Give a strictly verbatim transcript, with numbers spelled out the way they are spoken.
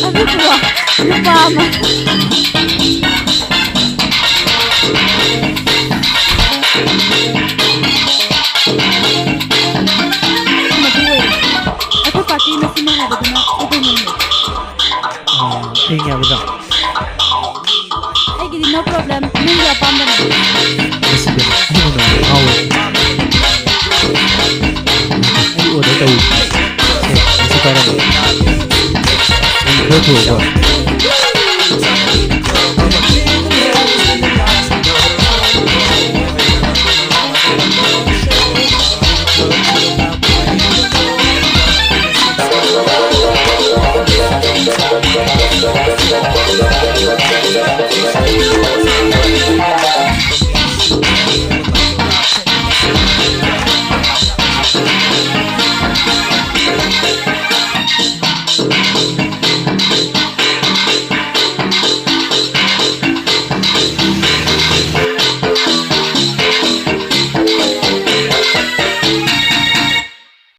ꯑꯗꯨꯕꯨ ꯅꯨꯄꯥ ꯑꯃ꯫ ꯑꯃꯗꯤ ꯑꯣꯏꯔꯦ꯫ ꯑꯩꯈꯣꯏ ꯄꯥꯔꯇꯤ ꯃꯁꯤꯃ ꯍꯥꯏꯕꯗꯨꯅ ꯑꯩꯈꯣꯏ ꯉꯝꯃꯦ꯫ ꯑꯥ, ꯑꯩ ꯉꯥꯏꯕꯗ꯫ ꯑꯩꯒꯤꯗꯤ no problem, ꯅꯪꯒꯤ ꯑꯄꯥꯝꯕꯅꯦ꯫ ꯃꯁꯤꯗꯅꯦ ꯑꯩꯅ ꯅꯪꯕꯨ ꯉꯥꯎꯔꯦ꯫ ꯑꯩ order ꯇꯧꯏ꯫ ꯁꯦ, ꯃꯁꯤ ꯄꯥꯏꯔꯝꯃꯦ꯫ ꯑꯩ ꯈꯔ ꯊꯨꯔꯕ?